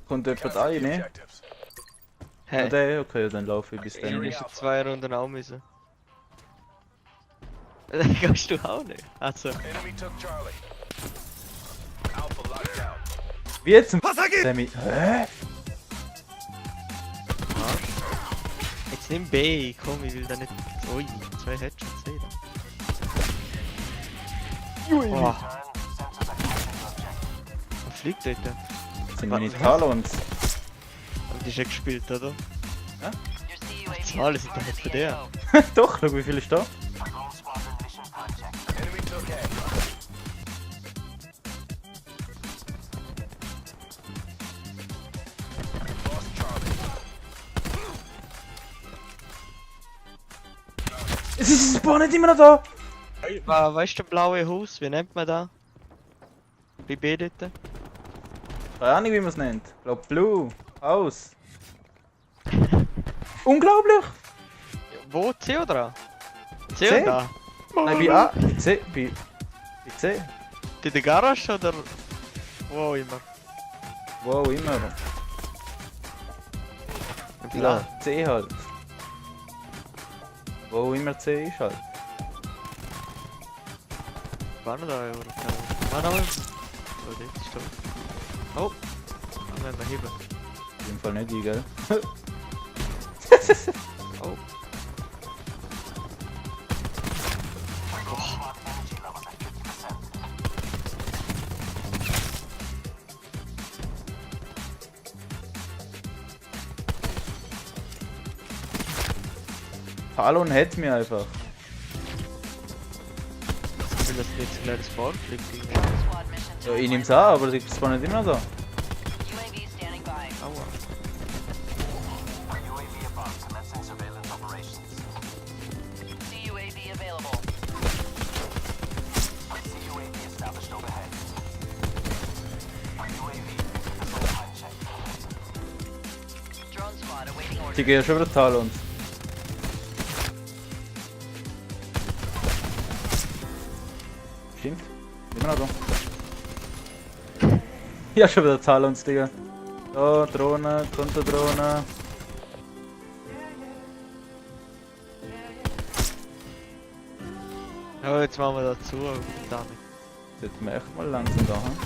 Kommt jemand rein, ne? Hey, Ah, der, okay, dann laufe ich bis wir dann. müssen 2 Runden auch müssen. Dann gehst du auch nicht. Also, Wie jetzt zum Sammy? Hä? jetzt nimm B, komm, ich will da nicht. Ui, 2 Headshots wieder. Boah. Was fliegt dort? Das sind meine Talons. Aber die ist ja gespielt, oder? Ja? Die Zahlen sind doch nicht für der. Doch, schau wie viel ist da? Es ist das Spawn nicht immer noch da! Weißt du, der blaue Haus, wie nennt man das? Bei B dort? Keine Ahnung wie man es nennt. Ich glaub Blue. Aus. Unglaublich! Wo? C oder A? C C? oder A? Nein, bei A. Bei C. Bei C. In der Garage oder wo auch immer? Wo auch immer. Im Ja, Plan. C halt. Wo auch immer C ist halt. War noch da oder? Nein, nein. Oh, dort ist da. Oh! Dann werden wir heben. Auf jeden Fall nicht ich, gell? Oh. Talon hat mich einfach. Ich will das jetzt gleich das Ball fliegt irgendwie. Squad mission Ja, ich nehm's an, aber das Spawn nicht immer noch da. UAV standing by. Aua. See UAV available. Drone squad awaiting orders. Die gehen schon wieder Talons. Stimmt. Immer noch da. Ja, schon wieder Talons, Digga. Da, Drohne, Konterdrohne. Ja, jetzt machen wir dazu, damit. Sollten wir echt mal langsam da haben.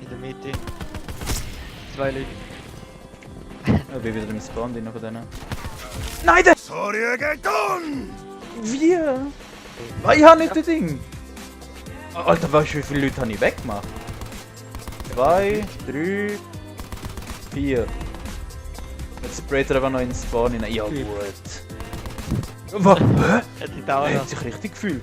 In der Mitte. 2 Leute. Ja, bin wieder im Spawn drin von denen. Nein, der! Wie? Ich hab nicht das Ding! Alter, weißt du, wie viele Leute habe ich weggemacht? 2, 3, 4. Jetzt sprayt er aber noch in den Spawn rein. Ja, gut. Was? Hä? Hätte ich da auch Er noch. hat sich richtig gefühlt.